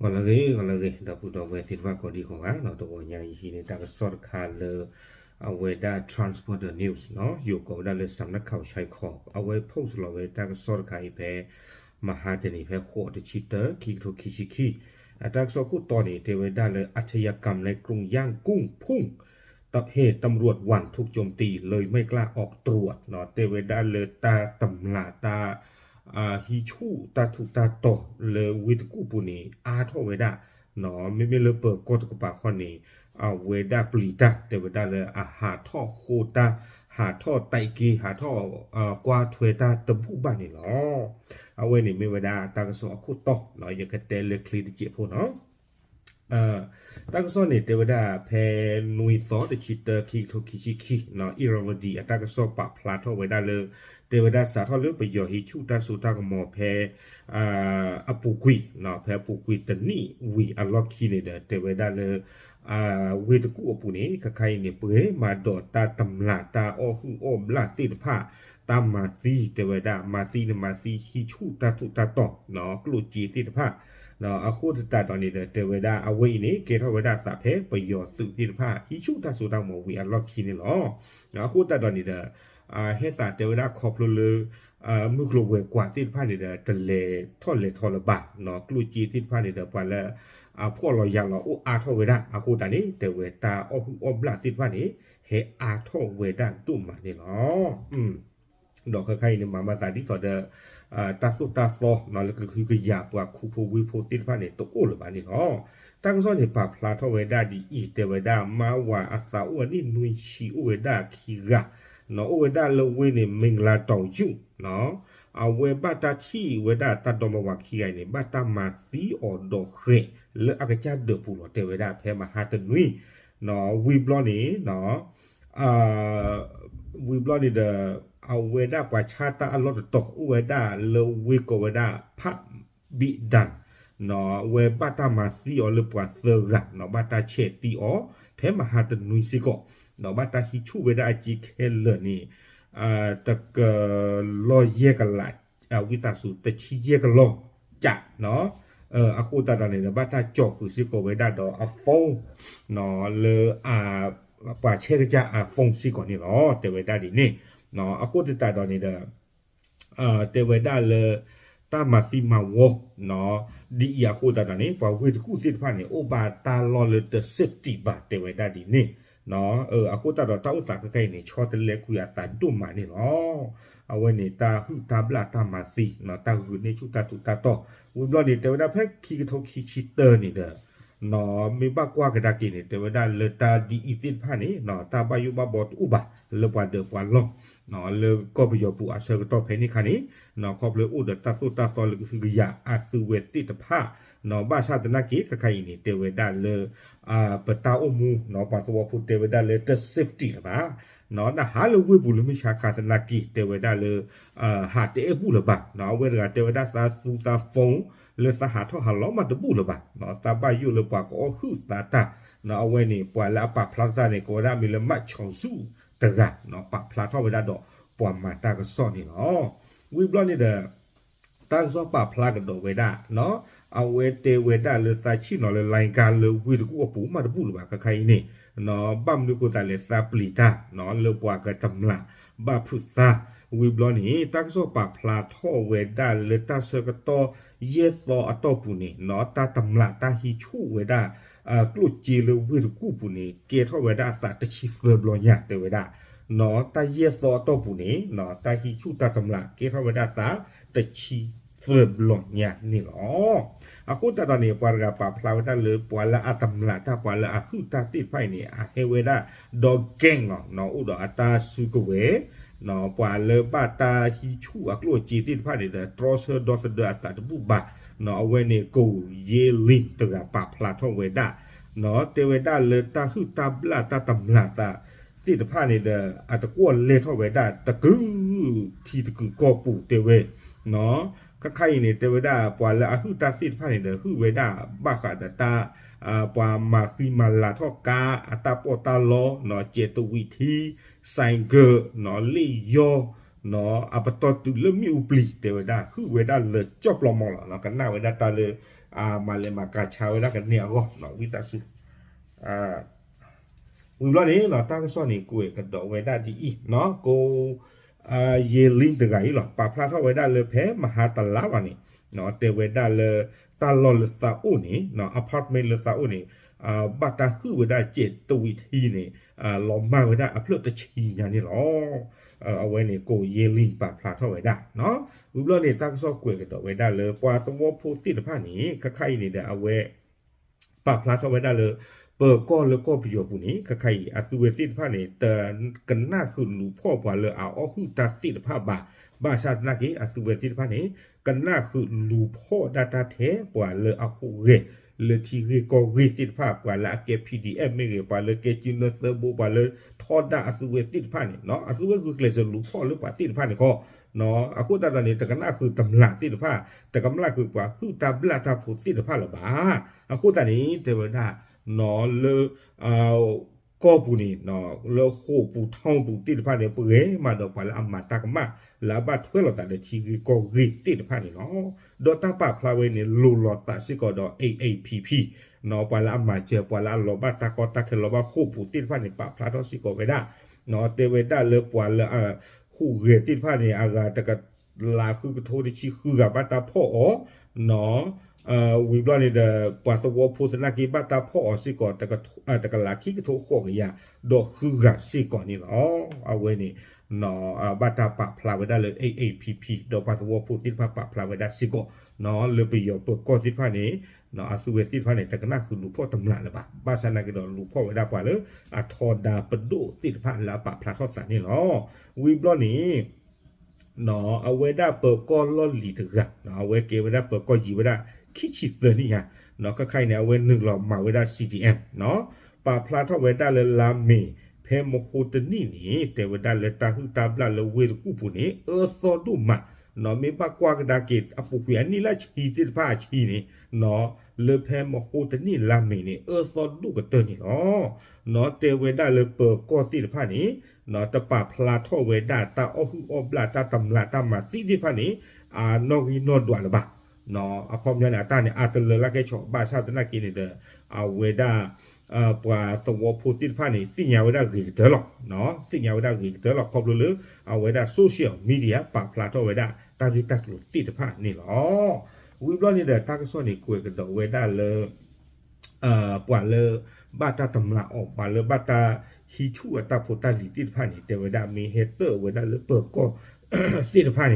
ဂီၤလၢအဂ့ၤ ဂီၤလၢအဂ့ၤ ဒီပုၢ်ဒီဝဲၢ်သ့ၣ်တဖၣ်ကိးဒံကိးဂၤနီၤ, တဂီၤညါအံၤဟံးန့ၢ်တၢ်ကစီၣ်တခါလၢ အဝဲဒၣ် Transporter News နီၤ, ယိၤကိးဝဲဒၣ်လၢ စၣ်နၢ်ခးဝ်ဆဲခီ, အဝဲ post လီၤဝဲတၢ်ကစီၣ်တခါအံၤဖဲ မဟါတနံၤဖဲဃိးတဆံတၢ ခံကထိခံဆံခံ, အတၢ်ကစီၣ်ခိၣ်တီန့ၣ် တဲဝဲဒၣ်လၢ อาชญากรรมในกรุงย่างกุ้งพุ่ง เหตุตำรวจหวั่นถูกโจมตีเลยไม่กล้าออกตรวจ နီၤ, တဲဝဲဒၣ်လၢတၢ်တမျၢ်တၢ် ဟံးဆူၣ်တၢ်ထူးတၢ်တီၤလၢဝ့ၢ်တကူၣ်ပူၤန့ၣ် အါထီၣ်ဝဲဒၣ်, မ့မ့ၢ်လၢပၢၤကီၢ်တကပၤခီန့ၣ် အဝဲဒၣ်ပျံၤတၢ် တဲဝဲဒၣ်လၢအဟးထီၣ်ဃိတၢ်, ဟးထီၣ်တဲက့ၤ ဟးထီၣ်ကွၢ်ထွဲတၢ်တဘူၣ်ဘၣ်န့ၣ်လီၤ. အဝဲန့ၣ်မ့ၢ်ဝဲဒၣ်တၢ်ကစီၣ်အခိၣ်တီ, ယကတဲလၢချ့တစဲးဖိနီၤ. တၢ်ကစီၣ်န့ၣ် တဲဝဲဒၣ်ဖဲ နွံသီတဆံတၢ ခံကထိခံဆံခံနီၤ, Irrawaddy အတၢ်ကစီၣ်ပာ်ဖျါထီၣ်ဝဲဒၣ်လၢ တဲဝဲဒၣ်စးထီၣ်လၢပယီၤဟံးဆူၣ်တၢ်စိတၢ်ကမီၤဖဲ အပူၤကွံာ်, ဖဲအပူၤကွံာ်တနံၣ်ဝံၤအလီၢ်ခံန့ၣ်ဒီး တဲဝဲဒၣ်လၢ ဝ့ၢ်တကူၣ်အပူၤန့ၣ် ခဲခါအံၤန့ၣ် ပှဲၤမၤဒီးတၢ်တမျၢ်တၢ်အီၣ်ဟုၣ်အီၣ်ဘျၣ်သ့ၣ်တဖၣ်, တၢ်မၤသံ တဲဝဲဒၣ် မၤသံန့ၣ်မၤသံဟံးဆူၣ်တၢ်ထူးတၢ်တီၤ ကျိၣ်စ့သ့ၣ်တဖၣ်, အဃိသတးဒီးန့ၣ်ဒီး တဲဝဲဒၣ်အဝဲအံၤန့ၣ် ကဲထီၣ်ဝဲဒၣ်သးဖဲပယီၤသုးသ့ၣ်တဖၣ် ဟံးဆူၣ်တၢ်စိတၢ်ကမီၤဝံၤအလီၢ်ခံန့ၣ်လီၤ. အဃိသတးဒီးန့ၣ်ဒီး ဟဲသးတဲဝဲဒၣ်ခီဖျိလၢ မုၢ်ကျိၤဝဲၤကွာ်သ့ၣ်တဖၣ်န့ၣ်ဒီး တလဲၤထီၣ်လဲၤထီလၢၤဘၣ်, ကျိၣ်စ့သ့ၣ်တဖၣ်န့ၣ်ဒီး ပှၤလၢ အဖှီၣ်လီၤယာ်လီၤအိၣ်အါထီၣ်ဝဲဒၣ်အဃိသတးန့ၣ် တဲဝဲတၢ်အီၣ်ဟုၣ်အီၣ်ဘျၣ်သ့ၣ်တဖၣ်န့ၣ် ဟဲအါထီၣ်ဝဲဒၣ်ဒိၣ်မးန့ၣ်လီၤ. ဒီးခဲခါအံၤန့ၣ် မၤမၤသးဒ်သိးဒီး တၢ်သိၣ်တၢ်သီလၢကဟုကယာ်ပှၤခူဖိဝ့ၢ်ဖိသ့ၣ်တဖၣ်န့ၣ် တအိၣ်လၢၤဘၣ်န့ၣ်လီၤ. တၢ်ကစီၣ်န့ၣ် ပာ်ဖျါထီၣ်ဝဲဒၣ်ဒ်အံၤ တဲဝဲဒၣ် မါဝၤအသးအိၣ်အနံၣ်နွံဆံ အိၣ်ဝဲဒၣ်ခံဂၤ, အိၣ်ဝဲဒၣ်လၢဝ့ၢ်န့ၣ် မ့ၢ်ကလါတီၤယူၣ် အဝဲဘၣ်တၢ်ထံၣ်ဝဲဒၣ်တၢ်ဒီမါဝၤခံဂၤအံၤန့ၣ် ဘၣ်တၢ်မၤသံအီၤဒီးဃဲၤလၢအကစၢ်ဒၢးပူၤလီၤ တဲဝဲဒၣ်ဖဲမဟါတနွံ, ဝံၤဘျီန့ၣ် ဝံၤဘျီန့ၣ်ဒီး အဝဲဒၣ်ပှၤဆါတၢ်အလီၢ်တတီၤ အိၣ်ဝဲဒၣ်လၢဝ့ၢ်ကိးဝဲဒၣ် ဖးဘံၣ်ဒၣ် ဝဲဘၣ်တၢ်မၤသံအီၤလၢပှၤသၢဂၤ ဘၣ်တၢ်ဆဲးသံအီၤ ဖဲမဟါတနွံစ့ၢ်ကီး, ဘၣ်တၢ်ဟံးဆူၣ်ဝဲဒၣ်အစ့ခဲလၢာ်န့ၣ် တကလီၢ်ယဲၢ်ကလး ဝံသးစူၤ တဆံယဲၢ်ကလီၢ်ကး အဃိသတးဒီးန့ၣ်ဒီး ဘၣ်တၢ်ကၠီၣ်ဃုာ်စ့ၢ်ကီးဝဲဒၣ်ဒီးအ phone လၢ ပှၤဆဲးကစၢ်အ phone စ့ၢ်ကီးန့ၣ်လီၤ တဲဝဲဒၣ်ဒ်န့ၣ်, အဃိသတးဒီးန့ၣ်ဒီး တဲဝဲဒၣ်လၢ တၢ်မၤသံမၤဝီ ဒ်အံၤအဃိသတးဒီးန့ၣ် ပှၤဝ့ၢ်တကူၣ်သ့ၣ်တဖၣ်န့ၣ် အိၣ်ဘၣ်တၢ်လီၢ်လၢတ safety ဘၣ် တဲဝဲဒၣ်ဒ်န့ၣ်, အဃိသတးဒီးတၢ်အိၣ်သးခဲခါအံၤန့ၣ် ဆီတလဲကွံာ်အသးဒိၣ်မးန့ၣ်လီၤ. အဝဲန့ၣ်တၢ်ဟုၣ်တၢ်ဘျၣ်တၢ်မၤသံ တၢ်ဂုာ်န့ၢ်ဆူၣ်တၢ်ထူးတၢ်တီၤ, ဝံၤဘျီန့ၣ် တဲဝဲဒၣ်ဖဲခံကထိခံဆံတၢန့ၣ်ဒီး မ့ၢ်ဘၣ်ကွၢ်ကဒါက့ၤန့ၣ် တဲဝဲဒၣ်လၢတၢ်ဒ်အံၤသ့ၣ်တဖၣ်န့ၣ် တၢ်ဘၣ်ယိၣ်ဘၣ်ဘီတအိၣ်ဘၣ် လၢပှၤဒၢးပှၤလီၢ် လၢကီၢ်ပယီၤပူၤအဆၢကတီၢ်ဖဲန့ၣ်ခါန့ၣ် ခီဖျိအိၣ်ဒီးတၢ်သိၣ်တၢ်သီလၢကဟုကယာ်အသုဝဲသ့ၣ်တဖၣ် ဘၣ်ဆၣ်သနာ်က့ ခဲခါအံၤန့ၣ် တဲဝဲဒၣ်လၢ ပတၢ်အိၣ်မူ ပှၤသဝီဖိတဲဝဲဒၣ်လၢတ safety လၢၤဘၣ် နဟးလၢဝ့ၢ်ပူၤလၢမုၢ်ဆါခါသနာ်က့ တဲဝဲဒၣ်လၢ ဟးတအဲၣ်ဘူၣ်လၢၤဘၣ်, အဝဲတဂၤတဲဝဲဒၣ်သးသူသး phone လၢသးဟးထီၣ်ဟးလီၤမးတဘူၣ်လၢၤဘၣ်, သးဘၣ်ယိၣ်လၢပှၤကအီၣ်ဟုၣ်သးတၢ်, အဝဲန့ၣ် ပှၤလၢအပာ်ဖျါထီၣ်တၢ်န့ၣ် ကိးဝဲဒၣ်မ့ၢ်လၢ မၣ်ခၠီၤစူၣ် တဂၤ ပာ်ဖျါထီၣ်ဝဲဒၣ်ဒီးပှၤမၤတၢ်ကစီၣ်န့ၣ်လီၤ. ဝံၤဘျီန့ၣ်ဒီး တၢ်ကစီၣ်ပာ်ဖျါကဒီးဝဲဒၣ် အဝဲတဲဝဲဒၣ်လၢသးဆ့ၣ်နီၤလၢ လိုင်းကား လၢဝ့ၢ်တကူၣ်အပူၤမးတဘူၣ်လၢၤဘၣ် ခဲခါအံၤန့ၣ်, ဘၣ်မနုၤဃိသးလဲၣ် သးပျံၤတၢ် လၢပှၤကတမျၢ်ဘၣ်ဖုးသး, ဝံၤဘျီန့ၣ် တၢ်ကစီၣ်ပာ်ဖျါထီၣ်ဝဲဒၣ်လၢတၢ်ဆၢကတီၢ်ယဲၢ်သီအတီၢ်ပူၤန့ၣ် တၢ်တမျၢ်တၢ်ဟံးဆူၣ်ဝဲဒၣ် ကျိၣ်စ့လၢဝ့ၢ်တကူၣ်ပူၤန့ၣ် ကဲထီၣ်ဝဲဒၣ်အသးတဆံသၢဘျီညါ တဲဝဲဒၣ် တၢ်ယဲၢ်သီအတီၢ်ပူၤန့ၣ် တၢ်ဟံးဆူၣ်တၢ်တမျၢ်ကဲထီၣ်ဝဲဒၣ်သးတဆံသၢဘျီညါန့ၣ်လီၤ. အဃိသတးဒီးန့ၣ် ပှၤတဂၤပာ်ဖျါဝဲဒၣ်လၢ ပှၤလၢအတမျၢ်တၢ် ပှၤလၢအဟုၣ်တၢ်သ့ၣ်တဖၣ်အံၤန့ၣ် အဟဲဝဲဒၣ် ဒီ gang လီၤ, အိၣ်ဒီးအတၢ်စုကဝဲၤ ပှၤလၢဘၣ်တၢ်ဟံးဆူၣ်အကျိၣ်အစ့သ့ၣ်တဖၣ်န့ၣ်ဒီး တြီဆၢဒီသဒၢအသးတဘူၣ်ဘၣ်, အဝဲန့ၣ် ကိၣ်ယ့လ့ၣ် တဂၤပာ်ဖျါထီၣ်ဝဲဒၣ် တဲဝဲဒၣ်လၢတၢ်ဟုၣ်တၢ်ဘျၣ်တၢ်တမျၢ်သးသ့ၣ်တဖၣ်န့ၣ်ဒီး အတကွီၣ်လဲၢ်ထီၣ်ဝဲဒၣ် တကုထံတကုကီၢ်ပူၤတဲဝဲ ခဲခါအံၤန့ၣ် တဲဝဲဒၣ်ပှၤလၢအဟုၣ်တၢ်သ့ၣ်တဖၣ်န့ၣ်ဒီး ဟုၣ်ဝဲဒၣ်ဘၣ်ဃးဒီးတၢ် ပှၤမၤဃံမၤလၤထီၣ်ကါ အတၢ်ပီးတၢ်လီ စဲးတဝံးထံ ဆိုင်ကယ် လ့ၣ်ယီၢ် အပတီၢ်တုၤလၢမ့ၣ်အူပျံၤ တဲဝဲဒၣ် ဟုၣ်ဝဲဒၣ်လၢာ်ကၠီၣ်ပျီမီၤလီၤ. ကနၣ်ဝဲဒၣ်တၢ်လၢ အမၤလဲၤမၤကၤဆါဝဲဒၣ်ကန့ၢ်အဂီၢ် ဝံသးစူၤ ဝံၤဘျီန့ၣ် တၢ်ကစီၣ်န့ၣ် ကွဲးကဒီးဝဲဒၣ်ဒ်အံၤ ကိး ယ့လံတဂၤအံၤလီၤ ပာ်ဖျါထီၣ်ဝဲဒၣ်လၢဖဲမဟါတလါလီၤန့ၣ် တဲဝဲဒၣ်လၢ တၢ်လီၢ်လၢသးအိၣ်န့ၣ် apartment လၢသးအိၣ်န့ၣ် ဘၣ်တၢ်ဟုၣ်ဝဲဒၣ်စဲးတဝံးထံန့ၣ် လီၤမၢ်ဝဲဒၣ်အဖျၢၣ်တဆံညါန့ၣ်လီၤ. အဝဲန့ၣ် ကိး ယ့လံ ပာ်ဖျါထီၣ်ဝဲဒၣ် ဝံၤဘျီန့ၣ် တၢ်ကစီၣ်ကွဲးကဒီးဝဲဒၣ်လၢ ပှၤသဝီဖိသ့ၣ်တဖၣ်န့ၣ် ခဲခါအံၤန့ၣ်ဒီး အဝဲ ပာ်ဖျါထီၣ်ဝဲဒၣ်လၢ ပၢၤကီၢ်လၢကီၢ်ပယီၤပူၤန့ၣ် ခဲခါအံၤ အသုဝဲသ့ၣ်တဖၣ်န့ၣ် တကနၣ်ဃုာ်လူၤဖီၣ်ပှၤလၢအအီၣ်ဟုၣ်တၢ်သ့ၣ်တဖၣ်ဘၣ်. ဘၣ်ဆၣ်သနာ်က့ အသုဝဲသ့ၣ်တဖၣ်န့ၣ် ကနၣ်ဃုာ်လူၤဖီၣ်ဒၣ်တၢ်ထဲပှၤလၢအဟူးဂဲၤ လၢထံဂ့ၢ်ကီၢ်ဂ့ၢ်သ့ၣ်တဖၣ် ပှၤလၢအကဲ P D F မ့ၢ်ဂ့ၤ ပှၤလၢကဲကၠုနၢသၢဘိ ပှၤလၢထီဒါအသုဝဲသ့ၣ်တဖၣ်န့ၣ် အသုဝဲဂုာ်ကျဲးစၢးလူၤဖီၣ်လၢပှၤသ့ၣ်တဖၣ်န့ၣ်ခီ အဃိသတးဒီးန့ၣ် တကနၣ်ဃုာ်တမျၢ်သ့ၣ်တဖၣ် တကနၣ်ဃုာ်ပှၤဟုၣ်တၢ်ဘျၣ်တၢ်ဖိသ့ၣ်တဖၣ်လၢၤဘၣ်. အဃိသတးန့ၣ် တဲဝဲဒၣ် လၢ ကီၢ်ပူၤန့ၣ် လၢဃိာ်ပူၤထီပူၤသ့ၣ်တဖၣ်န့ၣ် ပဂဲၤမးဒီးပှၤလၢအမၤတၢ်ကမၣ် လၢအဘၣ်ထွဲလိာ်သးဒီးထံဂ့ၢ်ကီၢ်ဂ့ၢ်သ့ၣ်တဖၣ်န့ၣ်လီၤ. ဒီးတၢ်ပာ်ဖျါဝဲန့ၣ် လိၤလိာ်သးစ့ၢ်ကီးဒီး A A P P ပှၤလၢအမၤစၢၤ ပှၤလၢအလီၤဘၣ်တၢ်ကီတၢ်ခဲလီၤဘၣ်ဃိာ်ပူၤသ့ၣ်တဖၣ်န့ၣ် ပာ်ဖျါထီၣ်စ့ၢ်ကီးဝဲဒၣ် တဲဝဲဒၣ်လၢပှၤလၢအဟူးဂဲၤသ့ၣ်တဖၣ်န့ၣ် အဂၤတကလးဃုကထိတဆံဃုဂၤဘၣ်တၢ်ဖီၣ်အီၤ ဝံၤဘျီန့ၣ်ဒီး ပှၤသဝီဖိသနာ်က့ဘၣ်တၢ်ဖီၣ်အီၤစ့ၢ်ကီး တကလးခံကထိဃိးကယၤ ဒီးဃုဂၤစ့ၢ်ကီးန့ၣ်လီၤ. အဝဲန့ၣ် ဘၣ်တၢ်ပာ်ဖျါဝဲဒၣ်လၢ A A P P ဒီးပှၤသဝီဖိသ့ၣ်တဖၣ်ပာ်ဖျါဝဲဒၣ်စ့ၢ်ကီး လၢပယီၤပၢၤကီၢ်သ့ၣ်တဖၣ်န့ၣ် အသုဝဲသ့ၣ်တဖၣ်န့ၣ် တကနၣ်ဃုာ်လူၤဖီၣ်တမျၢ်လၢၤဘၣ်. ဘၣ်ဆၣ်သနာ်က့ဒီးလူၤဖီၣ်ဝဲဒၣ်ပှၤလၢအထီဒါပဒိၣ်သ့ၣ်တဖၣ်လၢအပာ်ဖျါထီၣ်သးန့ၣ်လီၤ. ဝံၤဘျီန့ၣ် အဝဲဒၣ်ပၢၤကီၢ်လီၢ်လံၤတဂၤ အဝဲကဲဝဲဒၣ်ပၢၤကီၢ်ယံၤဝဲဒၣ် ခံဆံသၢနံၣ်ညါ ခဲခါအံၤန့ၣ် အဝဲနုာ်လီၤမၤဝဲဒၣ် C D M ပာ်ဖျါထီၣ်ဝဲဒၣ်လၢလါမ့ၤ ဖဲမဟိတနံၣ်န့ၣ် တဲဝဲဒၣ်လၢတၢ်ဟုၣ်တၢ်ဘျၣ်လၢဝ့ၢ်တကူၣ်ပူၤန့ၣ် အၢသီဒိၣ်မး မ့ၢ်ဘၣ်ကွၢ်ကဒါက့ၤ အပူၤကွံာ်အနံၣ်လၢဆံသ့ၣ်တဖၣ်အဆံန့ၣ် လၢဖဲမဟိတနံၣ်လါမ့ၤန့ၣ် အၢသီဒိၣ်ကတၢၢ်န့ၣ်လီၤ. တဲဝဲဒၣ်လၢပၢၤကီၢ်သ့ၣ်တဖၣ်န့ၣ် တပာ်ဖျါထီၣ်ဝဲဒၣ်တၢ်အီၣ်ဟုၣ်အီၣ်ဘျၣ်တၢ်တမျၢ်တၢ်မၤသံသ့ၣ်တဖၣ်န့ၣ် အနီၣ်ဂံၢ်နီၣ်ဒွးလၢၤဘၣ်. အခီပညီန့ၣ် အတၢ်န့ၣ် အတလၢလၢ်ကဲဆီၣ် ဘၣ်ဆၣ်သနာ်က့န့ၣ်ဒီး အဝဲဒၣ် ပှၤသဝီဖိသ့ၣ်တဖၣ်န့ၣ် သ့ၣ်ညါဝဲဒၣ်ဂ့ၤကတၢၢ်လီၤ. သ့ၣ်ညါဝဲဒၣ်ဂ့ၤကတၢၢ်လီၤ ခီဖျိလၢ အဝဲဒၣ် social media ပာ်ဖျါထီၣ်ဝဲဒၣ်တၢ်ဂ့ၢ်တၢ်ကျိၤသ့ၣ်တဖၣ်န့ၣ်လီၤ. ဝံၤဘျီန့ၣ်ဒီး တၢ်ကစီၣ်န့ၣ် ကွဲးကဒီးဝဲဒၣ်လၢ ပှၤလၢ ဘၣ်တၢ်တမျၢ်အီၤ ပှၤလၢဘၣ်တၢ်ဟံးဆူၣ်အတၢ်ဖိတၢ်လံၤသ့ၣ်တဖၣ်န့ၣ် တဲဝဲဒၣ်မ့ၢ်ဟဲတၢၣ်ဝဲဒၣ်လၢပၢၤကီၢ်သ့ၣ်တဖၣ်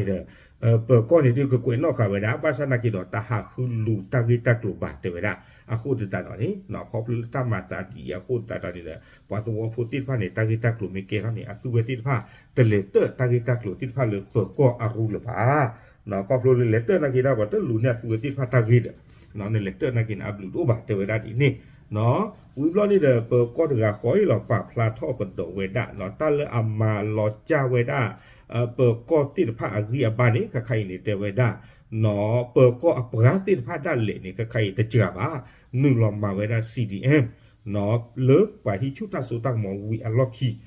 န့ၣ်ဒီး ပၢၤကီၢ်န့ၣ်ဒုးကကွဲးနီၣ်ဃာ်ဝဲဒၣ် ဘၣ်ဆၣ်သနာ်က့ဒီး တဟးဃုလူၤတၢ်ဂ့ၢ်တၢ်ကျိၤဘၣ်တဲဝဲဒၣ် အဃိသတးဒီးန့ၣ် ခီဖျိလၢတၢ်မၤသးဒ်အံၤအဃိသတးဒီးန့ၣ်ဒီး ပှၤသဝီဖိသ့ၣ်တဖၣ်န့ၣ် တၢ်ဂ့ၢ်တၢ်ကျိၤမ့ၢ်ကဲထီၣ်န့ၣ် အသုဝဲသ့ၣ်တဖၣ် တလဲၤတၢၣ်တၢ်ဂ့ၢ်တၢ်ကျိၤသ့ၣ်တဖၣ်လၢပၢၤကီၢ်အရူလၢၤဘၣ်. ခီဖျိလၢလဲၤတၢၣ်သနာ်က့ဒၣ်ပှၤတလူၤန့ၢ်အသုဝဲသ့ၣ်တဖၣ်တၢ်ဂ့ၢ်ဒီး နလဲၤတၢၣ်သနာ်က့န့ၣ် အဘျုးတအိၣ်ဘၣ်တဲဝဲဒၣ်ဒ်န့ၣ် ဝံၤဘျီန့ၣ်ဒီး ပၢၤကီၢ်တဂၤဃီအံၤလီၤ ပာ်ဖျါထီၣ်ကဒီးဝဲဒၣ် တၢ်လၢအမၤလီၤကၢ်ဝဲဒၣ် ပၢၤကီၢ်သ့ၣ်တဖၣ်အဂံၢ်အဘါန့ၣ် ခဲခါအံၤန့ၣ် တဲဝဲဒၣ် ပၢၤကီၢ်အပှၤသ့ၣ်တဖၣ်ဒၣ်လဲာ်န့ၣ် ခဲခါအံၤတစှၤဘၣ် နုာ်လီၤမၤဝဲဒၣ် C D M လၢပှၤဟံးဆူၣ်တၢ်စိတၢ်ကမီၤဝံၤအလီၢ်ခံ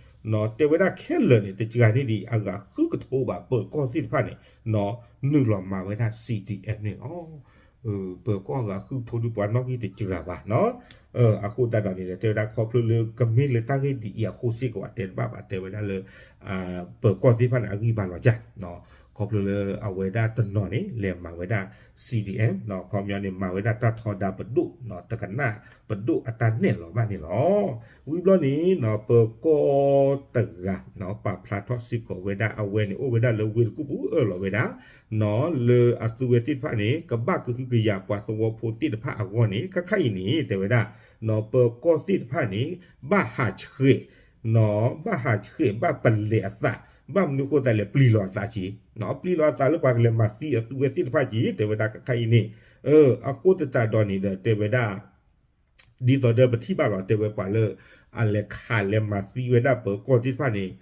တဲဝဲဒၣ်ခဲလၢာ်န့ၣ် တစှၤန့ၢ်ဒံးအဂၤဃုကထိဘၣ် ပၢၤကီၢ်သ့ၣ်တဖၣ်န့ၣ် နုာ်လီၤမၤဝဲဒၣ် C D M န့ၣ်လီၤ. ပၢၤကီၢ်အဂၤဃုကထိဒုးပှၤနီၣ်ဂံၢ်တစှၤဘၣ်နီၤ အဃိသတးဒီးန့ၣ်ဒီး တဲဝဲဒၣ်ခီဖျိလၢကမ့ၢ်လၢတၢ်ဂ့ၢ်ဒ်အံၤအဃိစ့ၢ်ကီး အတဲတဘၣ်ဘၣ် တဲဝဲဒၣ်လၢ ပၢၤကီၢ်သ့ၣ်တဖၣ်န့ၣ် အဂံၢ်ဘါလီၤကၢ် ခီဖျိလၢအဝဲဒၣ်တနီၤန့ၣ် လဲၤမၤဝဲဒၣ် C D M ခီပညီန့ၣ် မၤဝဲဒၣ်တၢ်ထီဒါပဒိၣ် တကနၣ်ပဒိၣ်အတၢ်နဲၣ်လီၤဘၣ်န့ၣ်လီၤ. ဝံၤဘျီန့ၣ် ပၢၤကီၢ်တဂၤ ပာ်ဖျါထီၣ်စ့ၢ်ကီးဝဲဒၣ် အဝဲန့ၣ် အိၣ်ဝဲဒၣ်လၢဝ့ၢ်တကူၣ်ပူၤအၢၣ်လီၤဝဲဒၣ် လၢအသုဝဲသ့ၣ်တဖၣ်န့ၣ် ကဘၣ်ကဟုကယာ်ပှၤသဝီဖိသ့ၣ်တဖၣ်အဂီၢ်န့ၣ် ခဲခါအံၤန့ၣ် တဲဝဲဒၣ် ပၢၤကီၢ်သ့ၣ်တဖၣ်န့ၣ် ဘၣ်ဟးဆှဲး ဘၣ်ဟးဆှဲး ဘၣ်ပလဲၤအသး ဘၣ်မနုၤအဃိသတးလဲၣ် ပျံၤလီၤအသးက့ၤ ပျံၤလီၤအသးလၢပှၤကလဲၤမၤသံအသုဝဲသ့ၣ်တဖၣ်က့ၤ တဲဝဲဒၣ်ခဲခါအံၤန့ၣ် အဃိသတးဒီးန့ၣ်ဒီး တဲဝဲဒၣ် ဒ်သိးဒီးပထံၣ်ဘၣ်လီၤ တဲဝဲပှၤလၢ အလဲၤခးလဲၤမၤသံဝဲဒၣ်ပၢၤကီၢ်သ့ၣ်တဖၣ်န့ၣ်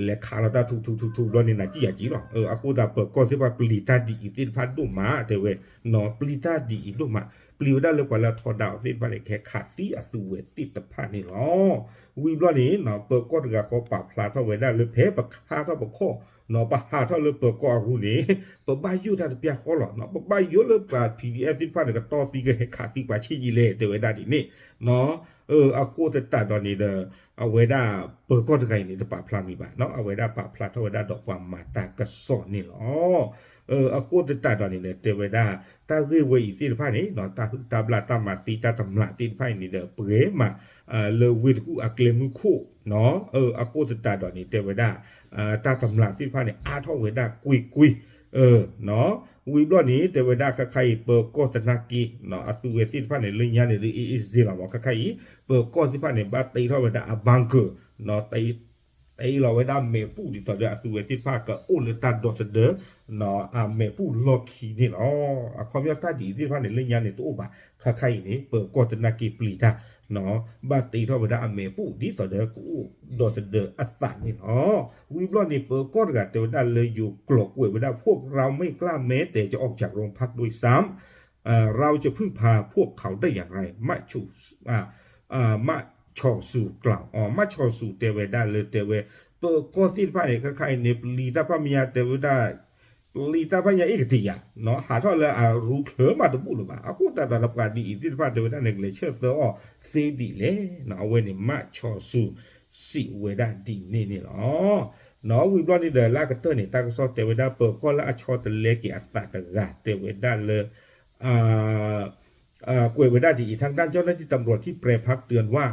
လဲၤခးလီၤတၢ်ထူထူထူထူဘျီန့ၣ် နၤစံၣ်ယၤကံလီၤ. အဃိသတးပၢၤကီၢ်သ့ၣ်တဖၣ်ပျံၤတၢ်ဒ်အံၤသ့ၣ်တဖၣ်ဒိၣ်မး တဲဝဲ, ပျံၤတၢ်ဒ်အံၤဒိၣ်မး, ပျံၤဝဲဒၣ်လၢပှၤလၢအထီဒါအီၤသ့ၣ်တဖၣ်န့ၣ် ကဟဲခးသံအသုဝဲသ့ၣ်တဖၣ်န့ၣ်လီၤ. ဝံၤဘျီန့ၣ် ပၢၤကီၢ်တဂၤဃီပာ်ဖျါထီၣ်ဝဲဒၣ်လၢဖဲပခါထီၣ်ပခီၣ် ပဟးထီၣ်လၢပၢၤကီၢ်အရူန့ၣ် ပဘၣ်ယိၣ်တၢ်တပျၢ်ဃီလီၤ. ပဘၣ်ယိၣ်လၢပှၤ P D F သ့ၣ်တဖၣ်န့ၣ် ကတီၢ်သံကဟဲခးသံပှၤဆံးယံာ်လဲၣ် တဲဝဲဒၣ်ဒ်န့ၣ် အဃိသတးဒီးန့ၣ်ဒီး အဝဲဒၣ်ပၢၤကီၢ်တဂၤအံၤန့ၣ် တပာ်ဖျါမံၤဘၣ်, အဝဲဒၣ်ပာ်ဖျါထီၣ်ဝဲဒၣ်ဒီးပှၤမၤတၢ်ကစီၣ်န့ၣ်လီၤ. အဃိသတးဒီးန့ၣ်ဒီး တဲဝဲဒၣ် တၢ်ဂ့ၢ်ဝဲအံၤသ့ၣ်တဖၣ်န့ၣ် တၢ်ဟုၣ်တၢ်ဘျၣ်တၢ်မၤသံတၢ်တမျးသ့ၣ်တဖၣ်အံၤန့ၣ်ဒီး ပှဲၤမး လၢဝ့ၢ်တကူၣ်အကျဲမုၢ်ခိၣ် အဃိသတးဒီးန့ၣ် တဲဝဲဒၣ် တၢ်တမျးသ့ၣ်တဖၣ်န့ၣ် အါထီၣ်ဝဲဒၣ်ကွ့ၢ်ကွ့ၢ် ဝံၤဘျီန့ၣ် တဲဝဲဒၣ်ခါခါအံၤ ပၢၤကီၢ်သနာ်က့ အသုဝဲသ့ၣ်တဖၣ်န့ၣ် လၢညါန့ၣ်ဒ် အ့ၣ်အ့ၣ်စ့လီၤမး ခါခါအံၤ ပၢၤကီၢ်သ့ၣ်တဖၣ်န့ၣ် ဘၣ်တ့ထီၣ်ဝဲဒၣ်အ bunker တ့လီၤဝဲဒၣ်အမဲာ်ပူၣ်ဒ်သိးဒီးအသုဝဲသ့ၣ်တဖၣ်ကအိၣ်လၢတၢ်ဒီသဒၢ အမဲာ်ပူၣ်လီၢ်ခံန့ၣ်လီၤ. အခီပညီတၢ်ဒ်အံၤသ့ၣ်တဖၣ်န့ၣ် လၢညါန့ၣ်တအိၣ်ဘၣ်. ခါခါအံၤန့ၣ် ပၢၤကီၢ်သနာ်က့ပျံၤတၢ် ဘၣ်တ့ထီၣ်ဝဲဒၣ်အမဲာ်ပူၣ်ဒ်သိးဒီးကအိၣ်ဒီသဒၢအသးန့ၣ်လီၤ. ဝံၤဘျီန့ၣ် ပၢၤကီၢ်တဂၤတဲဝဲဒၣ်လၢယိၤကျိာ်ကွဲးဝဲဒၣ် พวกเราไม่กล้าแม้แต่จะออกจากโรงพักด้วยซ้ำ เราจะพึ่งพาพวกเขาได้อย่างไร မၣ်ဆီၣ်ဆူၣ် မၣ်ဆီၣ်ဆူၣ်တဲဝဲဒၣ်လၢတဲဝဲ ပၢၤကီၢ်သ့ၣ်တဖၣ်န့ၣ် ခါခါအံၤန့ၣ် ပျံၤတၢ်ဖၣ်မံယါတဲဝဲဒၣ် ပျံၤတၢ်ဖၣ်ညါအ့ၣ်ကတံာ်ယၤ ဟးထီၣ်လၢအရူချၢမးတဘူၣ်လၢၤဘၣ်. အဃိသတးဒီးပှၤဒ်အံၤသ့ၣ်တဖၣ်တဲဝဲဒၣ်န့ၣ် ကလဲၤဆၢသၢအီၤသ့ဒ်လဲၣ်. အဝဲန့ၣ် မၣ်ဆီၣ်ဆူၣ် စံးဝဲဒၣ်ဒ်န့ၣ်န့ၣ်လီၤ. ဝံၤဘျီန့ၣ်ဒီးလၢအကတၢၢ်န့ၣ် တၢ်ကစီၣ်တဲဝဲဒၣ် ပၢၤကီၢ်လၢအဆီတလဲက့ၤအသးတဂၤ တဲဝဲဒၣ်လၢ ကွဲးဝဲဒၣ်ဒ်အံၤ ทางด้านเจ้าหน้าที่ตำรวจที่แปรพักเตือนว่า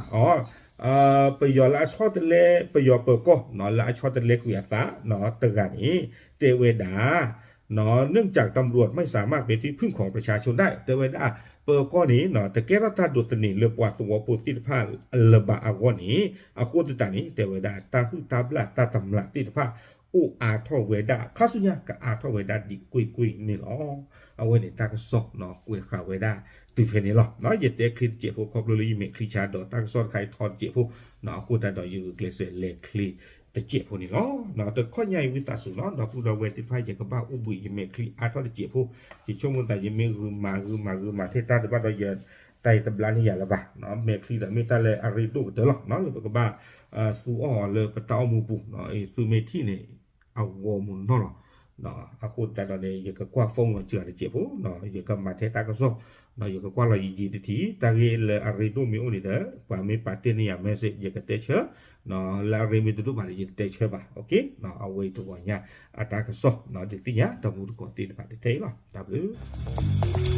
ပယီၤလၢအဆီတလဲ ပယီၤပၢၤကီၢ် လၢအဆီတလဲကွံာ်အသးတဂၤန့ၣ် တဲဝဲဒၣ် เนื่องจากตำรวจไม่สามารถเป็นที่พึ่งของประชาชนได้ တဲဝဲဒၣ် ပၢၤကီၢ်န့ၣ် တကဲထီၣ်တၢ်ဒိးသန့ၤလၢပှၤသဝီဖိသ့ၣ်တဖၣ်လၢၤဘၣ်အဂီၢ်န့ၣ် အဃိသတးန့ၣ် တဲဝဲဒၣ် တၢ်ဟုၣ်တၢ်ဘျၣ်တၢ်တမျးသ့ၣ်တဖၣ် အိၣ်အါထီၣ်ဝဲဒၣ် ခါဆူညါကအါထီၣ်ဝဲဒၣ်ဒ်ကွ့ၢ်ကွ့ၢ်န့ၣ်လီၤ. အဝဲန့ၣ်တၢ်ကစီၣ်ကွဲးဃာ်ဝဲဒၣ်တုၤဖဲန့ၣ်လီၤ. ယတဲချ့တစဲးဖိ ခီဖျိလၢယမဲာ်ချံဆါဒီးတၢ်ကစီၣ်တခါအံၤထီတစဲးဖိ အဃိသတးဒီးယဂုာ်ကျဲးစၢးလဲၤချ့တစဲးဖိန့ၣ်လီၤ. တခီညါအံၤဝံသးစူၤလီၤ ဒီပုၢ်ဒီဝဲၢ်သ့ၣ်တဖၣ် ယကဘၣ်အိၣ်ဘှံးယမဲာ်ချံအါထီၣ်တစဲးဖိ ယဆိကမိၣ်သးယမ့ၢ်ဂုာ်မၤဂုာ်မၤဂုာ်မၤထဲတၢ်တဘၣ်ဒီးယ တၢ်အံၤတဘျါန့ၢ်ယၤလၢၤဘၣ်. မဲာ်ချံဒီးမ့ၢ်တၢ်လၢအရ့ဒိၣ်ကတၢၢ်လီၤ လၢပကဘၣ်သူအီၣ်အီၤလၢပတၢ်အိၣ်မူပူၤ သုမ့ၢ်ထံၣ်န့ၣ် အဂီၤမူၤနီၢ်လီၤ. အဃိသတးဒီးန့ၣ် ယကကွၢ် phone လီၤစှၤတစဲးဖိ ယကမၤထဲတၢ်ကစီၣ် ယကကွၢ်လီၤယယံၤတထံၣ် တၢ်ဂ့ၢ်လၢအရ့ဒိၣ်မ့ၢ်အိၣ်န့ၣ်ဒီး ပှၤမ့ၢ်ပာ်တ့ၢ်န့ၢ်ယၤ message ယကတဲဆၢ လၢအရ့မ့ၢ်တဒိၣ်ဘၣ်န့ၣ် ယတတဲဆၢဘၣ်. အဝဲအံၤတဂီၤညါအတၢ်ကစီၣ် ဒုးသ့ၣ်ညါတၢ်မူတကိးသ့ၣ်တဖၣ်တထဲအံၤလီၤ. တၢ်ဘျုး